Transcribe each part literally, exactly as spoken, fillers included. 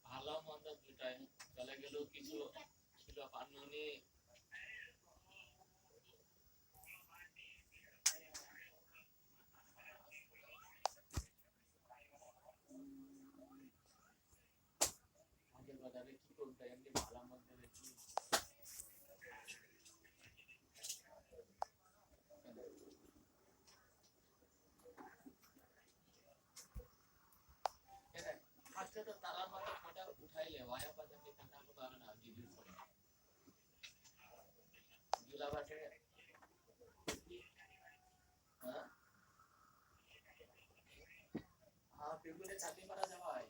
ভালো মন্দ দুটাই চলে গেল, কিছু ছিল পাননি। আজের বাজারে কি করতে এমনি ভালো মন্দ দেখি। আজকে তো তারা মাথা ফোনটা উঠাইলে, ওয়া বাজারে কাটা তো পারে না, দিদির ফোন। দুলাভাই, হ্যাঁ? হ্যাঁ, বেগুনে চাটনি বানা যায় ভাই।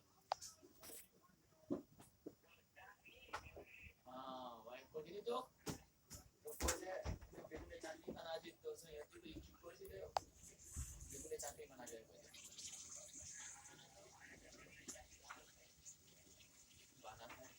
হ্যাঁ, ভাই, কদিনই তো? তো কইলে, বেগুনে চাটনি বানা যায় তো, সে এত কি কইছিল? বেগুনে চাটনি বানা যায় ভাই। বানা যায়।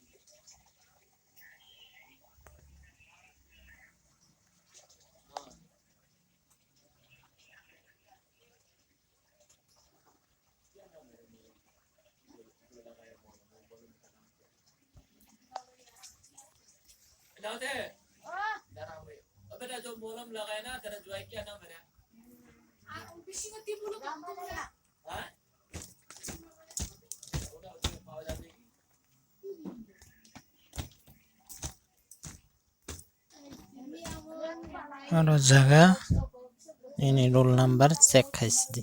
হ্যাঁ। Oro jaga nini roll number check khai sidi.